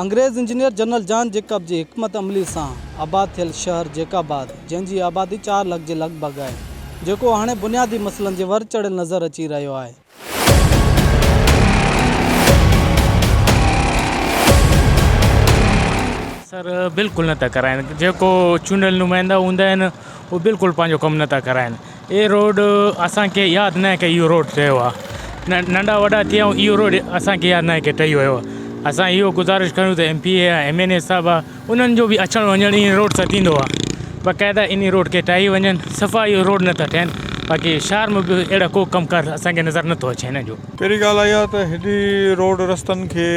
انگريز engineer general John Jacob جي حڪمت عملي سان آباد ٿيل شهر جيڪب آباد جنهن جي آبادي چار لک جي لڳ ڀڳ آهي جيڪو هاڻي بنيادي مسئلن جي ور چڙهيل نظر اچي رهيو آهي. سر بلڪل نه ٿا ڪرائين جيڪو چونڊيل نمائندا هوندا آهن هو بلڪل پنهنجو ڪم نه ٿا ڪرائين اهي روڊ اسانکي ياد نه آهي ڪي اهو روڊ ٺهيو آهي ننڍا وڏا ٿيا آهيون اهو روڊ اسانکي ياد نه آهي ڪي ٺهي ويو آهي اسان اهو گذارش ڪريون ته ايم پي اي ايم اين اي صاحب آهي انهن جو به اچڻ وڃڻ ان روڊ سان ٿيندو آهي باقاعده ان روڊ کي ٺاهي وڃن صفا اهو روڊ نٿا ٺهن باقي شهر ۾ به اهڙا ڪو ڪم ڪار اسانکي نظر نٿو اچي هنن جو. پهرين ڳالهه اها ته هيڏي روڊ رستن کي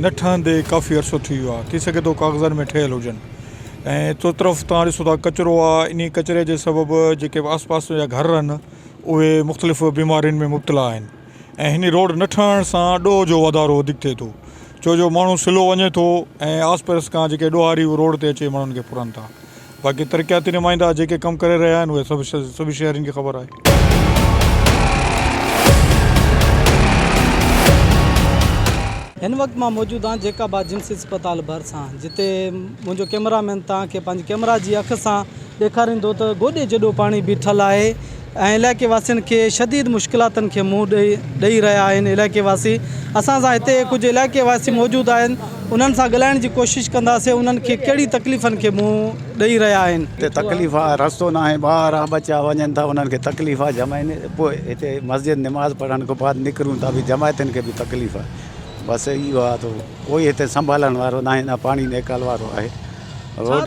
نه ٺهندي ڪافي عرصو ٿي ويو آهي ٿي سگهي ٿو ڪاغذن ۾ ٺهيل هجن ۽ چوطرف توهان ڏسو ٿا ڪچرو آهي انهي ڪچري جي سبب جيڪي به آس پاس جا گهر آهن اهي مختلف بيمارين ۾ مبتلا آهن ۽ هن روڊ نه ٺهڻ سان ڏوهه جو واڌارو وڌيڪ ٿئي ٿو ڇو جو ماڻهو سلو وڃي ٿو ۽ آس پرس کان جيڪي ڏوهاري اهي روڊ تي اچي ماڻهن کي ڦرن ٿا باقي ترقياتي نمائندا جيڪي ڪم ڪري رهيا آهن اهي سڀ سڀ شهرين کي خبر آهي. هن وقت مان موجود آهيان جيڪب آباد جنسي اسپتال ڀرسان جتي منهنجو ڪئميرا مين توهان کي پنهنجي ڪئميرا جي اک سان ڏيکاريندو ته گوڏي جيڏو پاڻي بيٺل آهي ۽ علائقي واسين کي شديد مشڪلاتن کي منهن ڏئي ڏئي رهيا آهن علائقي واسي اسان سان هتي ڪجهه علائقي واسي موجود آهن انهن سان ڳالهائڻ جي ڪوشش ڪنداسين انهن کي ڪهڙي تڪليفن کي منهن ڏئي رهيا آهن. هتي تڪليف آ رستو ناهي ٻار آ ٻچا وڃن ٿا انهن کي تڪليف آ جمعين پوء هتي مسجد نماز پڙهڻ کان بعد نڪرون ٿا به جماعتين کي به تڪليف آ بس اهو آ ته ڪوئي هتي سنڀالڻ وارو ناهي نه پاڻي نيڪال وارو آهي روڊ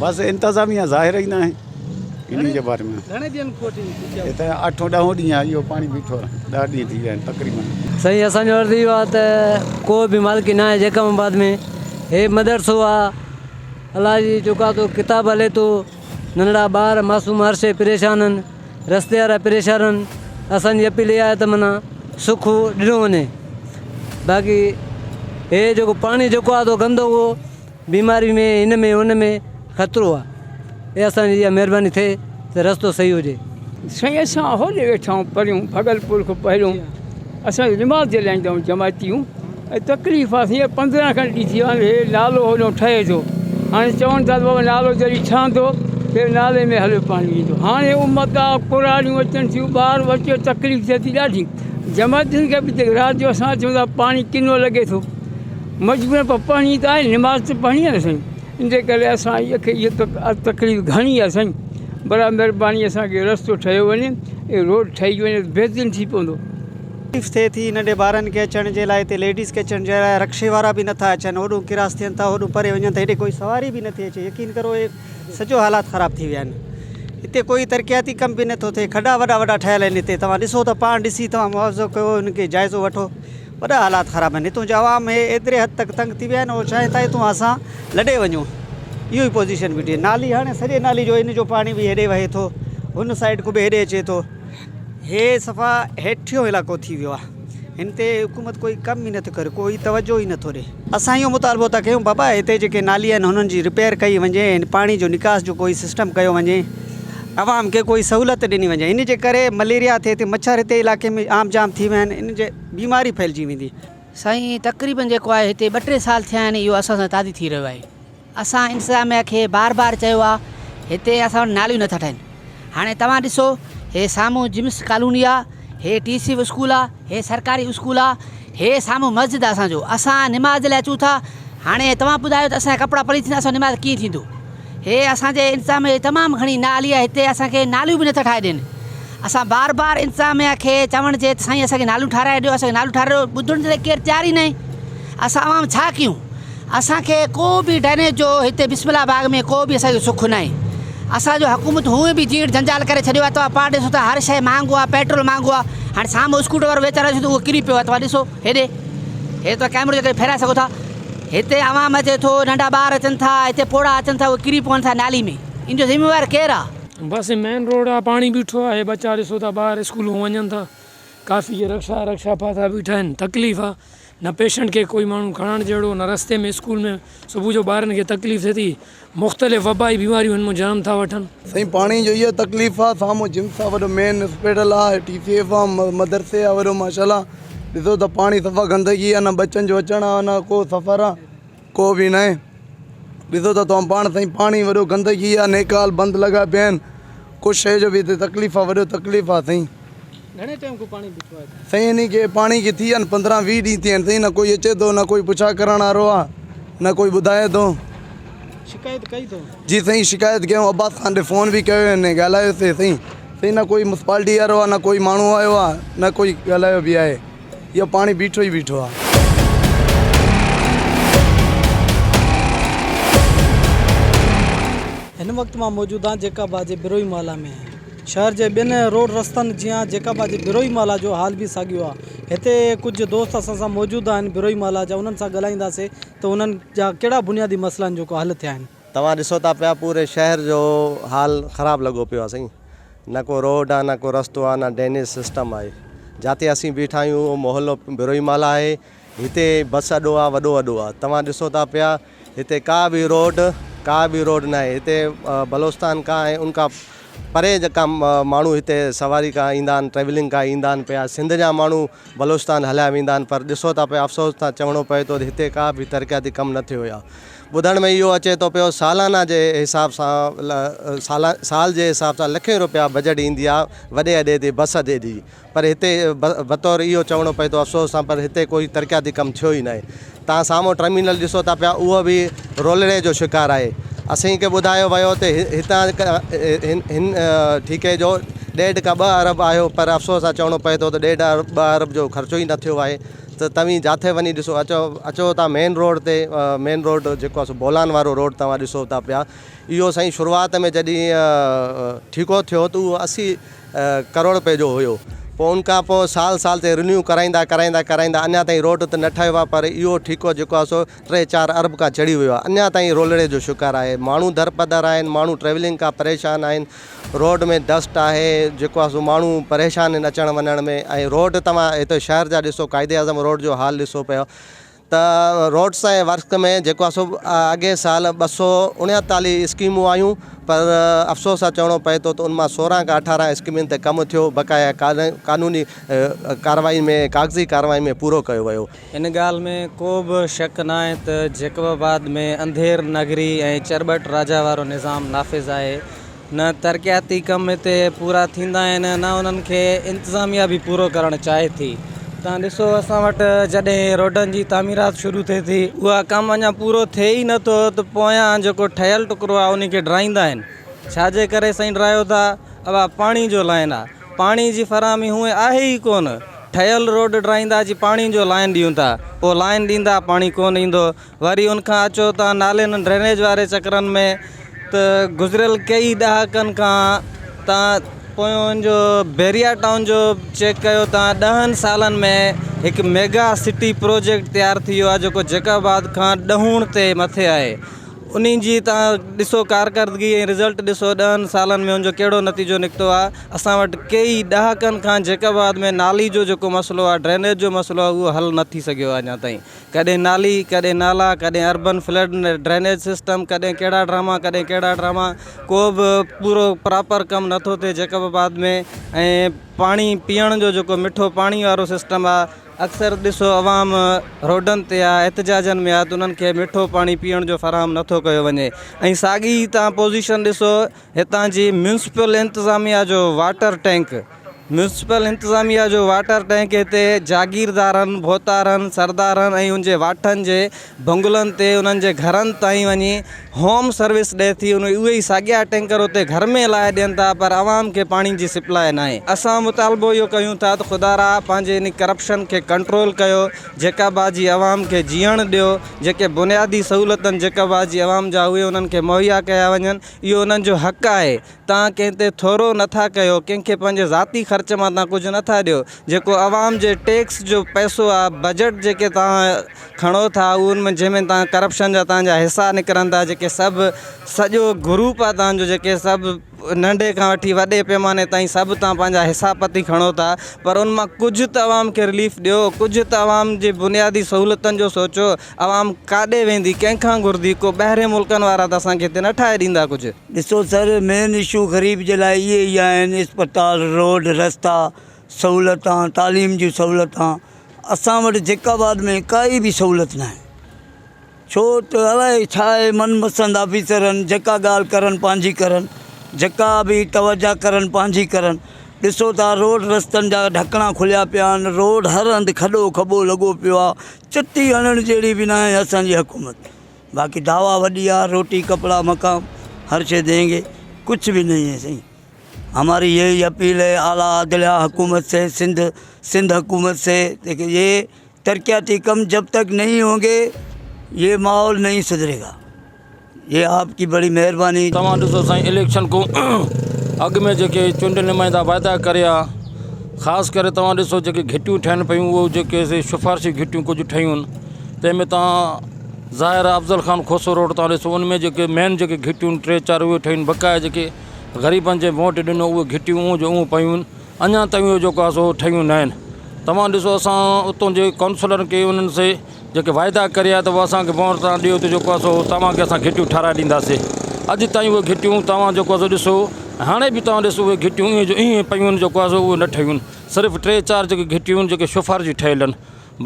بس انتظاميا ظاهر ئي ناهي انهي جي باري ۾ گهڻي ڏينهن کان وٺي بيٺا هتي اٺون ڏهون ڏينهن آهي اهو پاڻي بيٺو آهي ڏهه ڏينهن ٿي ويا آهن تقريبن. سائين اسان جو عرض اهو آهي ته ڪو به مالڪي ناهي جيڪب آباد ۾ هي مدرسو آ الله جي چڪا تو ڪتاب هلي ٿو ننڍڙا ٻار معصوم هر شي پريشان آهن رستي وارا پريشان آهن اسان جي اپيل اها آهي ته معنيٰ سک ڏنو وڃي باقي هي جيڪو پاڻي جيڪو آهي سو گندو اهو بيماري ۾ هن ۾ ان ۾ خطرو آهي اي اسان جي اها مهرباني ٿئي ته رستو صحيح هجي. سائين اسان هوڏي ويٺا آهيون پريون ڀڳل پل کان پهريون اسان نماز جي لاء ايندا آهيون جماعتي آهيون ۽ تڪليف آهي سائين 15 کن ڏينهن ٿي ويا آهن هي نالو هوڏو ٺهي ٿو هاڻي چون ٿا ته بابا نالو جڏهن ٺهندو ته نالي ۾ هليو پاڻي ايندو هاڻي امت آ ڪراڙيون اچن ٿيون ٻار ٻچو تڪليف ٿئي ٿي ڏاڍي جماعتين کي به رات جو اسان اچون ٿا پاڻي ڪنو لڳي ٿو مجبور پر پڙهڻي ته آهي نماز ته پڙهڻي آهي نه سائين ان جي ڪري اسان کي اها تڪليف گهڻي آهي سائين براء مهرباني اسان کي رستو ٺهيو وڃي ۽ روڊ ٺهي وڃي ته بهترين ٿي پوندو. تڪليف ٿئي ٿي ننڍي ٻارن کي اچڻ جي لاء هتي ليڊيز کي اچڻ جي لاء رڪشي وارا به نٿا اچن هوڏو ڪراس ٿين ٿا هوڏو پري وڃن ٿا هيڏي ڪوئي سواري به نٿي اچي يقين ڪرو هي سڄو حالات خراب ٿي ويا آهن هتي ڪوئي ترقياتي ڪم به نٿو ٿئي کڏا وڏا وڏا ٺهيل آهن هتي توهان ڏسو ته پاڻ ڏسي توهان معاوضو ڪيو هن کي جائزو وٺو وڏا حالات خراب آهن هتون جا عوام هي ايتري حد تڪ تنگ ٿي ويا آهن هو چاهين ٿا هتون اسان لڏي وڃون اهو ئي پوزيشن بيٺي نالي هاڻي سڄي نالي جو ان جو پاڻي به هيڏي وهي ٿو هن سائيڊ کان به هيڏي اچي ٿو هي صفا هيٺيون علائقو ٿي ويو آهي هن تي حڪومت ڪوئي ڪم ئي نٿو ڪري ڪوئي توجه ئي نٿو ڏي. اسان اهو مطالبو ٿا ڪيون بابا هتي جيڪي نالي آهن هنن جي رپيئر ڪئي وڃي ۽ پاڻي جو نڪاس جو ڪوئي سسٽم ڪيو وڃي عوام کي ڪوئي سهولت ڏني وڃي ان جي ڪري مليريا ٿئي ٿي مڇر هتي علائقي ۾ عام جام ٿي ويا آهن ان جي بيماري ڦهلجي ويندي. سائين تقريبن جيڪو آهي هتي ٻه ٽي سال ٿيا آهن اهو اسان سان تعدي ٿي رهيو آهي. اسان انتظاميا کي بار بار چيو آ هتي اسان وٽ ناليون نٿا ٺهن هاڻي توهان ڏسو هي سامهون جمس ڪالوني آ هي ٽي سي اسڪول آ هي سرڪاري اسڪول آ هي سامهون مسجد آ اسان جو اسان نماز لاء اچون ٿا هاڻي توهان ٻڌايو ته اسان جا ڪپڙا پليت ٿيندا اسان جو نماز ڪيئن ٿيندو هي اسان جي انتظاميا جي تمام گهڻي نااهلي آ هتي اسان کي ناليون به نٿا ٺاهي ڏين اسان بار بار انتظاميا کي چوڻ جي ته سائين اسان کي ناليون ٺاراهي ڏيو اسان کي ناليون ٺاراهي ڏيو ٻڌڻ جي لاء ڪير تيار ئي ناهي اسان عوام ڇا ڪيون اسان کي ڪو به ڊرينيج جو هتي بسم الله باغ ۾ ڪو به اسان کي سک ناهي اسان جو حڪومت هونئن به جيئڻ جنجال ڪري ڇڏيو آهي توهان پاڻ ڏسو ٿا هر شيء مهانگو آهي پيٽرول مهانگو آهي هاڻي سامهون اسڪوٽر وارو ويچارو اچي ٿو اهو ڪري پيو آهي توهان ڏسو هيڏي هي توهان ڪيمرو جي ڪري ڦيرائي سگهو ٿا هتي عوام اچي ٿو ننڍا ٻار اچن ٿا هتي پوڙها اچن ٿا اهي ڪري پون ٿا نالي ۾ ان جو ذميوار ڪير آهي. بس مين روڊ آ پاڻي بيٺو آهي ٻچا ڏسو ٿا ٻار اسڪولون وڃن ٿا ڪافي رڪشا رڪشا ڦاٿا بيٺا آهن تڪليف آ نه پيشنٽ کي ڪوئي ماڻهو کڻڻ جهڙو نه رستي ۾ اسڪول ۾ صبح جو ٻارن کي تڪليف ٿئي ٿي مختلف وبائي بيماريون هن مان جنم ٿا وٺن. سائين پاڻي جو اها تڪليف آ سامهون جمس آ وڏو مين اسپيٽل آ ٽي سي ايف آ مدرسي آ وڏو ماشاءالله ڏسو ته پاڻي صفا گندگي آ نه ٻچن جو اچڻ آ نه ڪو سفر آ ڪو به ناهي ڏسو ته توهان پاڻ سائين پاڻي وڏو گندگي آ نيڪال بند لڳا پيا آهن ڪو شيء جو به هتي تڪليف آ وڏو تڪليف آ سائين. گهڻي ٽائيم کان پاڻي بيٺو آهي؟ سائين انهي کي پاڻي کي ٿي ويا آهن 15 20 ڏينهن ٿي ويا آهن سائين نه ڪوئي اچي ٿو نه ڪوئي پڇا ڪرڻ وارو آ نه ڪوئي ٻڌائي ٿو. شڪايت ڪئي اٿو؟ جي سائين شڪايت ڪيون عباس خان ڏي فون به ڪيو آهي ڳالهايوسي سائين سائين نه ڪوئي ميونسپالٽي وارو آ نه ڪوئي ماڻهو آيو آ نه ڪوئي ڳالهايو به آهي اهو پاڻي بيٺو ئي بيٺو آ. هن وقت مان موجود آهيان جيڪب آباد جي بروهي محلا ۾ شهر جي ٻين روڊ رستن جيان جيڪب آباد جي بروهي محلا جو حال به ساڳيو آهي هتي ڪجهه دوست اسان سان موجود آهن بروهي محلا جا انهن سان ڳالهائينداسين ته انهن جا ڪهڙا بنيادي مسئلا آهن جيڪو حل ٿيا آهن. توهان ڏسو ٿا پيا پوري شهر جو حال خراب لڳو پيو آهي سائين نه ڪو روڊ آهي نه ڪو رستو آهي نه ڊرينيج سسٽم آهي جاتي اسين بيٺا آهيون اهو محلو بروهي مالا آهي هتي بس اڏو آهي وڏو اڏو آهي توهان ڏسو ٿا پيا هتي ڪا به روڊ ڪا به روڊ نه آهي هتي بلوچستان کان ۽ ان کان پري جيڪا ماڻهو هتي سواري کان ايندا آهن ٽريولنگ کان ايندا آهن پيا سنڌ جا ماڻهو بلوچستان هليا ويندا آهن پر ڏسو ٿا پيا افسوس سان چوڻو پئي ٿو ته هتي ڪا به ترقياتي ڪم نه ٿيو آهي ٻڌڻ ۾ اهو اچي ٿو پيو سالانه جي حساب سان سال جي حساب سان لکين روپيا بجيٽ ايندي آهي وڏي اڏي تي بس اڏي جي پر هتي بطور اهو چوڻو پئي ٿو افسوس سان پر هتي ڪوئي ترقياتي ڪم ٿيو ئي ناهي تان سامهون ٽرمينل ڏسو ٿا پيا اهو به رولڙي جو شڪار آهي اسين کي ٻڌايو ويو ته هتان هن ٺيڪي جو ڏيڍ کان ٻه ارب آيو پر افسوس سان چوڻو پئي ٿو ته ڏيڍ ارب ٻه ارب جو خرچو ئي نه ٿيو آهي ته توهين جاٿي وڃي ڏسو اچو اچو ٿا مين روڊ تي مين روڊ جيڪو آهي سو بولان وارو روڊ توهان ڏسو ٿا پيا اهو سائين شروعات ۾ جڏهن ٺيڪو ٿيو ته اهو 80 ڪروڙ رپئي جو هيو پوء ان کان پوء سال سال تي رينيو ڪرائيندا ڪرائيندا ڪرائيندا اڃا تائين روڊ ته نه ٺهيو آهي پر اهو ٺيڪو جيڪو آهي سو ٽي چار ارب کان چڙهي ويو آهي اڃا تائين رولڙي جو شڪار آهي ماڻهو درپدر آهن ماڻهو ٽريولنگ کان پريشان آهن روڊ ۾ ڊسٽ آهي جيڪو آهي سو ماڻهو پريشان آهن اچڻ وڃڻ ۾ ۽ روڊ توهان هتي شهر جا ڏسو قائد اعظم روڊ جو حال ڏسو پيا ته روڊس ۽ ورڪس ۾ جيڪو آهي سو اڳئين سال 239 اسڪيمون آيون پر افسوس سان چوڻو پئي ٿو ته ان مان 16 کان 18 اسڪيمن تي ڪم ٿيو بقايا قانوني ڪارروائي ۾ ڪاغذي ڪارروائي ۾ پورو ڪيو ويو. ان ڳالهه ۾ ڪو به شڪ ناهي ته جيڪب آباد ۾ انڌير نگري ۽ چرٻٽ راجا وارو نظام نافذ آهي. نه ترقياتي ڪم هتي پورا ٿيندا آهن نه انهن کي انتظاميا به پورو ڪرڻ چاهي ٿي تان ڏسو اسان وٽ جڏهن روڊن جي تعميرات شروع ٿئي ٿي اها ڪم اڃا پورو ٿئي ئي نٿو ته پويان جيڪو ٺهيل ٽڪرو آهي ان کي ڊرائيندا آهن ڇا جي ڪري سائين ڊرايو ٿا اها پاڻي جو لائن آهي پاڻي جي فراهمي هونئن آهي ئي ڪونه ٺهيل روڊ ڊرائيندا جي پاڻي جو لائن ڏيون ٿا پوء لائن ڏيندا پاڻي ڪونه ايندو وري ان کان اچو ته نالين ڊرينيج واري چڪرن ۾ ته گذريل ڪيئي ڏهاڪن کان تان پويون جو بحريا ٽائون جو چيڪ ڪيو تان ڏهن سالن ۾ هڪ ميگا سٽي پروجيڪٽ تيار ٿي ويو آهي جيڪو جيڪب آباد کان ڏهوڻ تي مٿي آهي انهي جي تان ڏسو ڪارڪردگي ۽ رزلٽ ڏسو ڏهن سالن ۾ ان جو ڪهڙو نتيجو نڪتو آهي اسان وٽ ڪيئي ڏهاڪن کان جيڪب آباد ۾ نالي جو جيڪو مسئلو آهي ڊرينيج جو مسئلو آهي اهو حل نه ٿي سگهيو آهي اڃا تائين ڪڏهن نالي، ڪڏهن نالا، ڪڏهن اربن فلڊ ڊرينيج سسٽم، ڪڏهن ڪهڙا ڊراما، ڪڏهن ڪهڙا ڊراما، ڪو به پورو پراپر ڪم نٿو ٿئي جيڪب آباد ۾ ۽ پاڻي پيئڻ جو جيڪو مٺو پاڻي وارو سسٽم آ اڪثر ڏسو عوام روڊن تي آ احتجاجن ۾ آ ته انهن کي مٺو پاڻي پيئڻ جو فراهم نٿو ڪيو وڃي ۽ ساڳي تان پوزيشن ڏسو هتان جي ميونسپل انتظاميا جو واٽر ٽينڪ ميونسپل انتظاميا جو واٽر ٽينڪ هتي جاگيردارن، ڀوتارن، سردارن ۽ ان جي واٺن جي بنگلن تي انهن جي گهرن تائين وڃي هوم سروس ڏئي ٿي اهي ئي ساڳيا ٽينڪر اتي گهر ۾ لاهي ڏين ٿا پر عوام کي پاڻي جي سپلاء ناهي. اسان مطالبو اهو ڪيون ٿا ته خدارا پنهنجي ان ڪرپشن کي ڪنٽرول ڪيو جيڪب آباد جي عوام کي جيئڻ ڏيو جيڪي بنيادي سهولتن جيڪب آباد جي عوام جا اهي انهن کي مهيا ڪيا وڃن اهو انهن جو حق آهي. توهان ڪنهن تي ٿورو نه ٿا ڪيو، ڪنهن کي پنهنجي ذاتي خرچ مان توهان ڪجهه نه ٿا ڏيو، جيڪو عوام جي ٽيڪس جو پئسو آهي، بجيٽ جيڪي توهان کڻو ٿا اهو ان ۾ جنهن ۾ توهان ڪرپشن جا توهان جا حصا نڪرن ٿا جيڪي سڀ سڄو گروپ آهي توهان جو جيڪي سڀ ننڍي کان وٺي وڏي پيماني تائين سڀ توهان پنهنجا حصا پتي کڻو ٿا پر ان مان ڪجهه ته عوام کي رليف ڏيو، ڪجهه ته عوام جي بنيادي سهولتن جو سوچو. عوام ڪاڏي ويندي، ڪنهن کان گهرندي، ڪو ٻاهرين ملڪن وارا ته اسان کي هتي نه ٺاهي ڏيندا ڪجهه. ڏسو سر مين اشو غريب جي لاء اهي ئي آهن اسپتال روڊ رستا سهولتان تعليم جون سهولتان اسان وٽ جيڪب آباد ۾ ڪائي به سهولت ناهي ڇو ته الائي ڇا آهي من پسند آفيسرن جيڪا ڳالهه ڪرن پنهنجي ڪرن جيڪا به توجه ڪرن پنهنجي ڪرن ڏسو ٿا روڊ رستن جا ڍڪڻا کليا پيا آهن روڊ هر هنڌ کڏو کٻو لڳو پيو آهي چتي هڻڻ جهڙي به ناهي اسان جي حڪومت باقي دعويٰ وڏي آهي روٽي ڪپڙا مڪان هر شي دين گي ڪجهه به نهي هي سائين هماري يهي اپيل هي اعليٰ عدليه حڪومت سي سنڌ سنڌ حڪومت سي يه ترقياتي ڪم جب تڪ نهي هونگي يه ماحول نهي سڌري گا يه آپ ڪي بڙي مهرباني. توهان ڏسو سائين اليڪشن کان اڳ ۾ جيڪي چونڊيل نمائندا واعدا ڪريا خاص ڪري توهان ڏسو جيڪي گهٽيون ٺهن پيون اهو جيڪي سي سفارشي گهٽيون ڪجهه ٺهيون تنهن ۾ توهان ظاهر افضل خان کوسو روڊ توهان ڏسو ان ۾ جيڪي مين جيڪي گهٽيون ٽي چار اهي ٺهيون بقايا جيڪي غريبن جي ووٽ ڏنو اهي گهٽيون اونهون جو اونهون پيون اڃا تائين اهو جيڪو آهي سو ٺهيون نه آهن توهان ڏسو اسان اتان جي ڪائونسلرن کي انهن سي جيڪي واعدا ڪريا ته اسان کي ووٽ توهان ڏيو ته جيڪو آهي سو توهان کي اسان گهٽيون ٺهرائي ڏينداسي اڄ تائين اهي گهٽيون توهان جيڪو آهي سو ڏسو هاڻي به توهان ڏسو اهي گهٽيون ائين جو ائين پيون آهن جيڪو آهي سو اهي نه ٺهيون آهن صرف ٽي چار جيڪي گهٽيون آهن جيڪي سفارشي ٺهيل آهن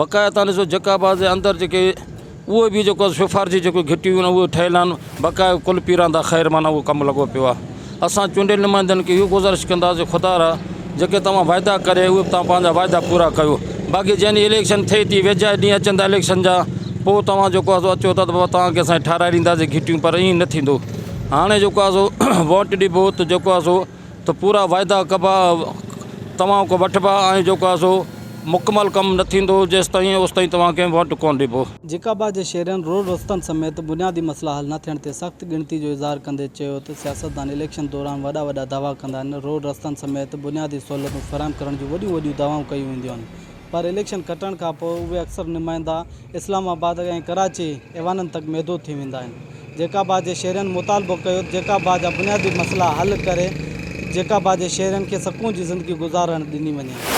بقايا تان ڏسو جيڪب آباد جي اندر جيڪي اهي به جيڪو سفارشي جيڪي گهٽيون آهن اهي ٺهيل آهن بقايا ڪل پيران دا خير معنيٰ اهو ڪم لڳو پيو آهي اسان چونڊيل نمائندن کي اهو گذارش ڪنداسين خدا را جيڪي توهان واعدا ڪري اهي به توهان پنهنجا واعدا پورا ڪيو باقي جنهن ڏينهن اليڪشن ٿئي ٿي ويجها ڏينهن اچن ٿا اليڪشن جا پوء توهان جيڪو آهي سو اچو ٿا ته بابا توهان کي اسان ٺهرائي ڏينداسين گهٽيون پر ائين نه ٿيندو هاڻي جيڪو آهي سو ووٽ ڏبو ته جيڪو آهي سو ته پورا واعدا ڪبا توهان کان وٺبا ۽ جيڪو آهي سو مڪمل ڪم نه ٿيندو جيستائين اوستائين توهان کي ووٽ ڪونه ڏبو. جيڪب آباد جي شهرين روڊ رستن سميت بنيادي مسئلا حل نه ٿيڻ تي سخت ڳڻتي جو اظهار ڪندي چيو ته سياستدان اليڪشن دوران وڏا وڏا دعويٰ ڪندا آهن روڊ رستن سميت بنيادي سهولتون فراهم ڪرڻ جون وڏيون وڏيون دعوائون ڪيون وينديون آهن پر اليڪشن کٽڻ کان پوء اهي اڪثر نمائندا اسلام آباد ۽ ڪراچي ايوانن تڪ محدود ٿي ويندا آهن. جيڪب آباد جي شهرين مطالبو ڪيو ته جيڪب آباد جا بنيادي مسئلا حل ڪري جيڪب آباد جي شهرين کي سڪون جي زندگي گذارڻ ڏني وڃي.